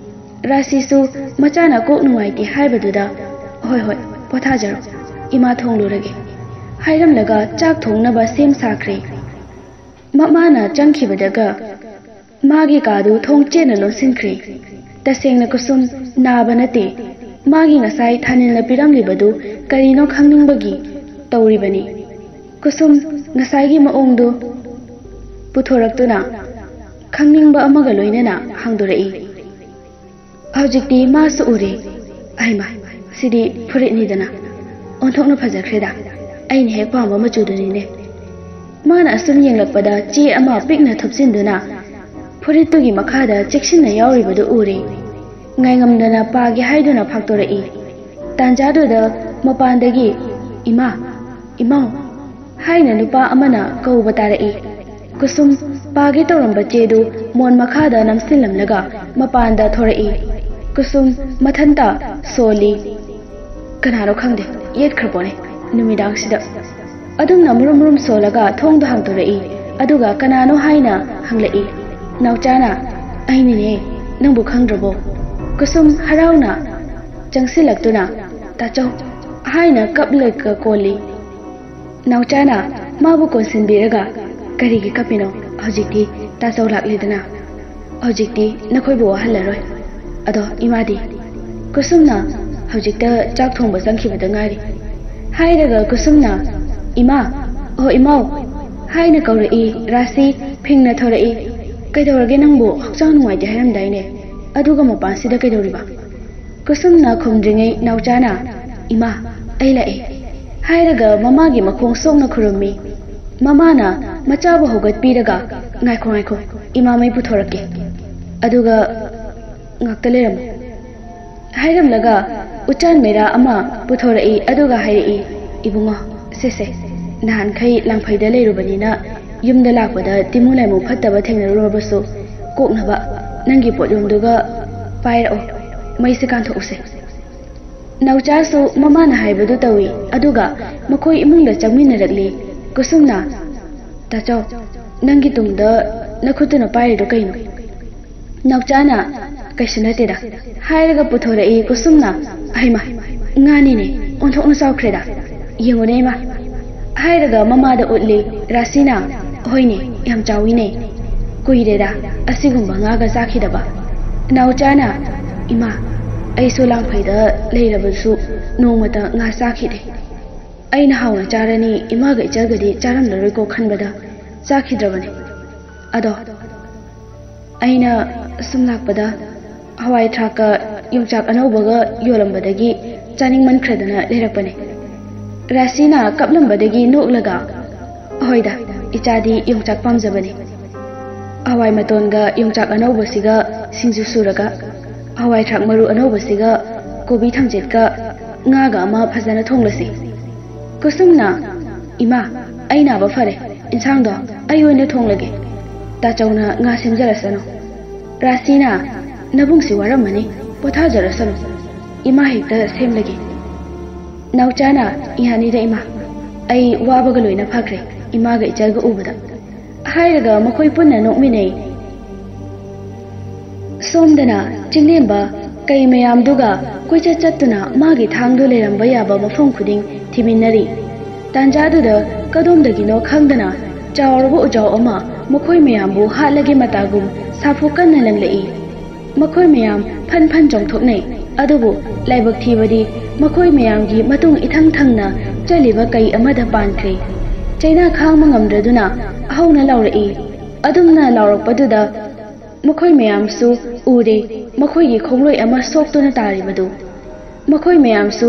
ꯔꯥꯁꯤꯁꯨ ꯃꯆꯥꯅ ꯀꯣꯛ ꯅꯨꯡꯉꯥꯏꯇꯦ ꯍꯥꯏꯕꯗꯨꯗ, "ꯍꯣꯏ, ꯍꯣꯏ, ꯄꯣꯊꯥꯖꯔꯣ, ꯏꯃꯥ ꯊꯣꯡꯂꯨꯔꯒꯦ" ꯍꯥꯏꯔꯝꯂꯒ ꯆꯥꯛ ꯊꯣꯡꯅꯕ ꯁꯦꯝ ꯁꯥꯈ꯭ꯔꯦ꯫ ꯃꯃꯥꯅ ꯆꯪꯈꯤꯕꯗꯒ ꯃꯥꯒꯤ ꯀꯥꯗꯨ ꯊꯣꯡ ꯆꯦꯠꯅ ꯂꯣꯟꯁꯤꯟꯈ꯭ꯔꯦ꯫ ꯇꯁꯦꯡꯅ ꯀꯨꯁꯨꯝ ꯅꯥꯕ ꯅꯠꯇꯦ꯫ ꯃꯥꯒꯤ ꯉꯁꯥꯏ ꯊꯥꯅꯤꯜꯅ ꯄꯤꯔꯝꯂꯤꯕꯗꯨ ꯀꯔꯤꯅꯣ ꯈꯪꯅꯤꯡꯕꯒꯤ ꯇꯧꯔꯤꯕꯅꯤ꯫ ꯀꯨꯁꯨꯝ ꯉꯁꯥꯏꯒꯤ ꯃꯑꯣꯡꯗꯨ ꯄꯨꯊꯣꯔꯛꯇꯨꯅ ꯈꯪꯅꯤꯡꯕ ꯑꯃꯒ ꯂꯣꯏꯅꯅ ꯍꯪꯗꯣꯔꯛꯏ꯫ ꯍꯧꯖꯤꯛꯇꯤ ꯃꯥꯁꯨ ꯎꯔꯦ꯫ ꯑꯩꯃ, ꯁꯤꯗꯤ ꯐꯨꯔꯤꯠꯅꯤꯗꯅ꯫ ꯑꯣꯟꯊꯣꯛꯅ ꯐꯖꯈ꯭ꯔꯦꯗ꯫ ꯑꯩꯅ ꯍꯦꯛ ꯄꯥꯝꯕ ꯃꯆꯨꯗꯨꯅꯤꯅꯦ꯫ ꯃꯥꯅ ꯑꯁꯨꯝ ꯌꯦꯡꯂꯛꯄꯗ ꯆꯦ ꯑꯃ ꯄꯤꯛꯅ ꯊꯨꯞꯆꯤꯟꯗꯨꯅ ꯐꯨꯔꯤꯠꯇꯨꯒꯤ ꯃꯈꯥꯗ ꯆꯦꯛꯁꯤꯟꯅ ꯌꯥꯎꯔꯤꯕꯗꯨ ꯎꯔꯦ꯫ ꯉꯥꯏꯉꯝꯗꯅ ꯄꯥꯒꯦ ꯍꯥꯏꯗꯨꯅ ꯐꯥꯛꯇꯣꯔꯛꯏ꯫ ꯇꯥꯟꯖꯥꯗꯨꯗ ꯃꯄꯥꯟꯗꯒꯤ, "ꯏꯃꯥ, ꯏꯃꯥꯎ" ꯍꯥꯏꯅ ꯅꯨꯄꯥ ꯑꯃꯅ ꯀꯧꯕ ꯇꯥꯔꯛꯏ꯫ ꯀꯨꯁꯨꯝ ꯄꯥꯒꯦ ꯇꯧꯔꯝꯕ ꯆꯦꯗꯨ ꯃꯣꯟ ꯃꯈꯥꯗ ꯅꯝꯁꯤꯜꯂꯝꯂꯒ ꯃꯄꯥꯟꯗ ꯊꯣꯔꯛꯏ꯫ ꯀꯨꯁꯨꯝ ꯃꯊꯟꯇ ꯁꯣꯜꯂꯤ꯫ ꯀꯅꯥꯅꯣ ꯈꯪꯗꯦ, ꯌꯦꯠꯈ꯭ꯔꯕꯣꯅꯦ ꯅꯨꯃꯤꯗꯥꯡꯁꯤꯗ꯫ ꯑꯗꯨꯝꯅ ꯃꯨꯔꯨꯝ ꯃꯨꯔꯨꯝ ꯁꯣꯜꯂꯒ ꯊꯣꯡꯗꯣ ꯍꯥꯡꯗꯣꯔꯛꯏ꯫ ꯑꯗꯨꯒ ꯀꯅꯥꯅꯣ ꯍꯥꯏꯅ ꯍꯪꯂꯛꯏ꯫ ꯅꯥꯎꯆꯥꯅ, "ꯑꯩꯅꯤꯅꯦ, ꯅꯪꯕꯨ ꯈꯪꯗ꯭ꯔꯕꯣ?" ꯀꯨꯁꯨꯝ ꯍꯔꯥꯎꯅ ꯆꯪꯁꯤꯜꯂꯛꯇꯨꯅ, "ꯇꯥꯆꯧ" ꯍꯥꯏꯅ ꯀꯞꯂꯒ ꯀꯣꯜꯂꯤ꯫ ꯅꯥꯎꯆꯥꯅ ꯃꯥꯕꯨ ꯀꯣꯟꯁꯤꯟꯕꯤꯔꯒ, "ꯀꯔꯤꯒꯤ ꯀꯞꯄꯤꯅꯣ? ꯍꯧꯖꯤꯛꯇꯤ ꯇꯥꯆꯧ ꯂꯥꯛꯂꯦꯗꯅ꯫ ꯍꯧꯖꯤꯛꯇꯤ ꯅꯈꯣꯏꯕꯨ ꯋꯥꯍꯜꯂꯔꯣꯏ꯫ ꯑꯗꯣ ꯏꯃꯥꯗꯤ?" ꯀꯨꯁꯨꯝꯅ ꯍꯧꯖꯤꯛꯇ ꯆꯥꯛ ꯊꯣꯡꯕ ꯆꯪꯈꯤꯕꯗ ꯉꯥꯏꯔꯤ꯫ ꯍꯥꯏꯔꯒ ꯀꯨꯁꯨꯝꯅ, "ꯏꯃꯥ, ꯑꯣ ꯏꯃꯥꯎ" ꯍꯥꯏꯅ ꯀꯧꯔꯛꯏ꯫ ꯔꯥꯁꯤ ꯐꯤꯡꯅ ꯊꯣꯔꯛꯏ꯫ "ꯀꯩꯗꯧꯔꯒꯦ ꯅꯪꯕꯨ? ꯍꯛꯆꯥꯡ ꯅꯨꯡꯉꯥꯏꯇꯦ ꯍꯥꯏꯔꯝꯗꯥꯏꯅꯦ? ꯑꯗꯨꯒ ꯃꯄꯥꯟꯁꯤꯗ ꯀꯩꯗꯧꯔꯤꯕ?" ꯀꯨꯁꯨꯝꯅ ꯈꯨꯝꯗ꯭ꯔꯤꯉꯩ ꯅꯥꯎꯆꯥꯅ, "ꯏꯃꯥ, ꯑꯩ ꯂꯥꯛꯑꯦ" ꯍꯥꯏꯔꯒ ꯃꯃꯥꯒꯤ ꯃꯈꯣꯡ ꯁꯣꯛꯅ ꯈꯨꯔꯨꯝꯃꯤ꯫ ꯃꯃꯥꯅ ꯃꯆꯥꯕꯨ ꯍꯧꯒꯠꯄꯤꯔꯒ, "ꯉꯥꯏꯈꯣ, ꯉꯥꯏꯈꯣ, ꯏꯃꯥ ꯃꯩ ꯄꯨꯊꯣꯔꯛꯀꯦ꯫ ꯑꯗꯨꯒ ꯉꯥꯛꯇ ꯂꯩꯔꯝꯃꯨ" ꯍꯥꯏꯔꯝꯂꯒ ꯎꯆꯥꯟ ꯃꯩꯔꯥ ꯑꯃ ꯄꯨꯊꯣꯔꯛꯏ꯫ ꯑꯗꯨꯒ ꯍꯥꯏꯔꯛꯏ, "ꯏꯕꯨꯡꯉꯣ, ꯁꯦꯁꯦ, ꯅꯍꯥꯟꯈꯩ ꯂꯥꯡꯐꯩꯗ ꯂꯩꯔꯨꯕꯅꯤꯅ ꯌꯨꯝꯗ ꯂꯥꯛꯄꯗ ꯇꯤꯃꯨ ꯂꯥꯏꯃꯨ ꯐꯠꯇꯕ ꯊꯦꯡꯅꯔꯨꯔꯕꯁꯨ ꯀꯣꯛꯅꯕ ꯅꯪꯒꯤ ꯄꯣꯠꯌꯣꯝꯗꯨꯒ ꯄꯥꯏꯔꯛꯑꯣ, ꯃꯩꯁꯦ ꯀꯥꯟꯊꯣꯛꯎꯁꯦ"꯫ ꯅꯥꯎꯆꯥꯁꯨ ꯃꯃꯥꯅ ꯍꯥꯏꯕꯗꯨ ꯇꯧꯏ꯫ ꯑꯗꯨꯒ ꯃꯈꯣꯏ ꯏꯃꯨꯡꯗ ꯆꯪꯃꯤꯟꯅꯔꯛꯂꯤ꯫ ꯀꯨꯁꯨꯝꯅ, "ꯇꯥꯆꯧ, ꯅꯪꯒꯤ ꯇꯨꯡꯗ ꯅꯈꯨꯠꯇꯨꯅ ꯄꯥꯏꯔꯤꯗꯨ ꯀꯩꯅꯣ?" ꯅꯥꯎꯆꯥꯅ, "ꯀꯩꯁꯨ ꯅꯠꯇꯦꯗ" ꯍꯥꯏꯔꯒ ꯄꯨꯊꯣꯔꯛꯏ꯫ ꯀꯨꯁꯨꯝꯅ, "ꯑꯍꯩꯃ, ꯉꯥꯅꯤꯅꯦ, ꯑꯣꯟꯊꯣꯛꯅ ꯆꯥꯎꯈ꯭ꯔꯦꯗ, ꯌꯦꯡꯉꯨꯅꯦ ꯏꯃꯥ" ꯍꯥꯏꯔꯒ ꯃꯃꯥꯗ ꯎꯠꯂꯤ꯫ ꯔꯥꯁꯤꯅ, "ꯍꯣꯏꯅꯦ, ꯌꯥꯝ ꯆꯥꯎꯏꯅꯦ, ꯀꯨꯏꯔꯦꯗ ꯑꯁꯤꯒꯨꯝꯕ ꯉꯥꯒ ꯆꯥꯈꯤꯗꯕ" ꯅꯥꯎꯆꯥꯅ, "ꯏꯃꯥ, ꯑꯩꯁꯨ ꯂꯥꯡꯐꯩꯗ ꯂꯩꯔꯕꯁꯨ ꯅꯣꯡꯃꯇ ꯉꯥ ꯆꯥꯈꯤꯗꯦ꯫ ꯑꯩꯅ ꯍꯥꯎꯅ ꯆꯥꯔꯅꯤ, ꯏꯃꯥꯒ ꯏꯆꯜꯒꯗꯤ ꯆꯥꯔꯝꯂꯔꯣꯏꯀꯣ ꯈꯟꯕꯗ ꯆꯥꯈꯤꯗ꯭ꯔꯕꯅꯤ꯫ ꯑꯗꯣ ꯑꯩꯅ ꯁꯨꯝ ꯂꯥꯛꯄꯗ ꯍꯋꯥꯏ ꯊ꯭ꯔꯥꯛꯀ ꯌꯣꯡꯆꯥꯛ ꯑꯅꯧꯕꯒ ꯌꯣꯜꯂꯝꯕꯗꯒꯤ ꯆꯥꯅꯤꯡꯃꯟꯈ꯭ꯔꯗꯅ ꯂꯩꯔꯛꯄꯅꯦ꯫" ꯔꯥꯁꯤꯅ ꯀꯞꯂꯝꯕꯗꯒꯤ ꯅꯣꯛꯂꯒ, "ꯑꯍꯣꯏꯗ, ꯏꯆꯥꯗꯤ ꯌꯣꯡꯆꯥꯛ ꯄꯥꯝꯖꯕꯅꯤ꯫ ꯍꯋꯥꯏ ꯃꯇꯣꯟꯒ ꯌꯣꯡꯆꯥꯛ ꯑꯅꯧꯕꯁꯤꯒ ꯁꯤꯡꯖꯨ ꯁꯨꯔꯒ, ꯍꯋꯥꯏ ꯊ꯭ꯔꯥꯛ ꯃꯔꯨ ꯑꯅꯧꯕꯁꯤꯒ ꯀꯣꯕꯤ ꯊꯝꯆꯦꯠꯀ ꯉꯥꯒ ꯑꯃ ꯐꯖꯅ ꯊꯣꯡꯂꯁꯤ꯫" ꯀꯨꯁꯨꯝꯅ, "ꯏꯃꯥ, ꯑꯩ ꯅꯥꯕ ꯐꯔꯦ, ꯏꯟꯁꯥꯡꯗꯣ ꯑꯩ ꯑꯣꯏꯅ ꯊꯣꯡꯂꯒꯦ꯫ ꯇꯥꯆꯧꯅ ꯉꯥ ꯁꯦꯝꯖꯔꯁꯅꯨ꯫" ꯔꯥꯁꯤꯅ, "ꯅꯕꯨꯡꯁꯤ ꯋꯥꯔꯝꯃꯅꯤ, ꯄꯣꯊꯥꯖꯔꯁꯅꯨ, ꯏꯃꯥ ꯍꯦꯛꯇ ꯁꯦꯝꯂꯒꯦ꯫" ꯅꯥꯎꯆꯥꯅ, "ꯌꯥꯅꯤꯗ ꯏꯃꯥ, ꯑꯩ ꯋꯥꯕꯒ ꯂꯣꯏꯅ ꯐꯈ꯭ꯔꯦ ꯏꯃꯥꯒ ꯏꯆꯜꯒ ꯎꯕꯗ꯫" ꯍꯥꯏꯔꯒ ꯃꯈꯣꯏ ꯄꯨꯟꯅ ꯅꯣꯛꯃꯤꯟꯅꯩ꯫ ꯁꯣꯝꯗꯅ ꯆꯤꯡꯂꯦꯝꯕ ꯀꯩ ꯃꯌꯥꯝꯗꯨꯒ ꯀꯣꯏꯆꯠ ꯆꯠꯇꯨꯅ ꯃꯥꯒꯤ ꯊꯥꯡꯗꯨ ꯂꯩꯔꯝꯕ ꯌꯥꯕ ꯃꯐꯝ ꯈꯨꯗꯤꯡ ꯊꯤꯃꯤꯟꯅꯔꯤ꯫ ꯇꯥꯟꯖꯥꯗꯨꯗ ꯀꯗꯣꯝꯗꯒꯤꯅꯣ ꯈꯪꯗꯅ ꯆꯥꯎꯔꯕ ꯎꯖꯥꯎ ꯑꯃ ꯃꯈꯣꯏ ꯃꯌꯥꯝꯕꯨ ꯍꯥꯠꯂꯒꯦ ꯃꯇꯥꯒꯨꯝ ꯁꯥꯐꯨ ꯀꯟꯅ ꯂꯪꯂꯛꯏ꯫ ꯃꯈꯣꯏ ꯃꯌꯥꯝ ꯐꯟ ꯐꯟ ꯆꯣꯡꯊꯣꯛꯅꯩ꯫ ꯑꯗꯨꯕꯨ ꯂꯥꯏꯕꯛ ꯊꯤꯕꯗꯤ ꯃꯈꯣꯏ ꯃꯌꯥꯝꯒꯤ ꯃꯇꯨꯡ ꯏꯊꯪ ꯊꯪꯅ ꯆꯠꯂꯤꯕ ꯀꯩ ꯑꯃꯗ ꯄꯥꯟꯈ꯭ꯔꯦ꯫ ꯆꯩꯅꯥ ꯈꯥꯡꯕ ꯉꯝꯗ꯭ꯔꯗꯨꯅ ꯍꯧꯅ ꯂꯥꯎꯔꯛꯏ꯫ ꯑꯗꯨꯝꯅ ꯂꯥꯎꯔꯛꯄꯗꯨꯗ ꯃꯈꯣꯏ ꯃꯌꯥꯝꯁꯨ ꯎꯔꯦ, ꯃꯈꯣꯏꯒꯤ ꯈꯣꯡꯂꯣꯏ ꯑꯃ ꯁꯣꯛꯇꯨꯅ ꯇꯥꯔꯤꯕꯗꯨ꯫ ꯃꯈꯣꯏ ꯃꯌꯥꯝꯁꯨ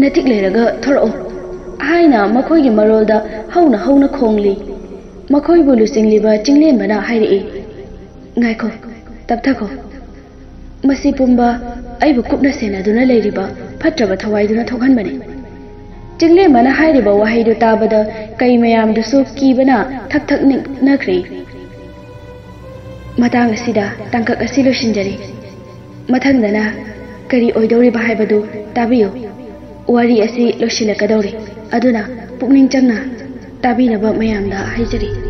"ꯅꯇꯤꯛ ꯂꯩꯔꯒ ꯊꯣꯔꯛꯑꯣ" ꯍꯥꯏꯅ ꯃꯈꯣꯏꯒꯤ ꯃꯔꯣꯜꯗ ꯍꯧꯅ ꯍꯧꯅ ꯈꯣꯡꯂꯤ꯫ ꯃꯈꯣꯏꯕꯨ ꯂꯨꯆꯤꯡꯂꯤꯕ ꯆꯤꯡꯂꯦꯟꯕꯅ ꯍꯥꯏꯔꯛꯏ, "ꯉꯥꯏꯈꯣ, ꯇꯞꯊꯈꯣ꯫ ꯃꯁꯤ ꯄꯨꯝꯕ ꯑꯩꯕꯨ ꯀꯨꯞꯅ ꯁꯦꯟꯅꯗꯨꯅ ꯂꯩꯔꯤꯕ ꯐꯠꯇ꯭ꯔꯕ ꯊꯋꯥꯏꯗꯨꯅ ꯊꯣꯛꯍꯟꯕꯅꯤ꯫" ꯆꯤꯡꯂꯦꯝꯕꯅ ꯍꯥꯏꯔꯤꯕ ꯋꯥꯍꯩꯗꯨ ꯇꯥꯕꯗ ꯀꯩ ꯃꯌꯥꯝꯗꯨꯁꯨ ꯀꯤꯕꯅ ꯊꯛ ꯊꯛ ꯅꯤꯛꯅꯈ꯭ꯔꯦ꯫ ꯃꯇꯥꯡ ꯑꯁꯤꯗ ꯇꯥꯡꯀꯛ ꯑꯁꯤ ꯂꯣꯏꯁꯤꯟꯖꯔꯤ꯫ ꯃꯊꯪꯗꯅ ꯀꯔꯤ ꯑꯣꯏꯗꯧꯔꯤꯕ ꯍꯥꯏꯕꯗꯨ ꯇꯥꯕꯤꯌꯨ꯫ ꯋꯥꯔꯤ ꯑꯁꯤ ꯂꯣꯏꯁꯤꯜꯂꯛꯀꯗꯧꯔꯤ, ꯑꯗꯨꯅ ꯄꯨꯛꯅꯤꯡ ꯆꯪꯅ ꯇꯥꯕꯤꯅꯕ ꯃꯌꯥꯝꯗ ꯍꯥꯏꯖꯔꯤ꯫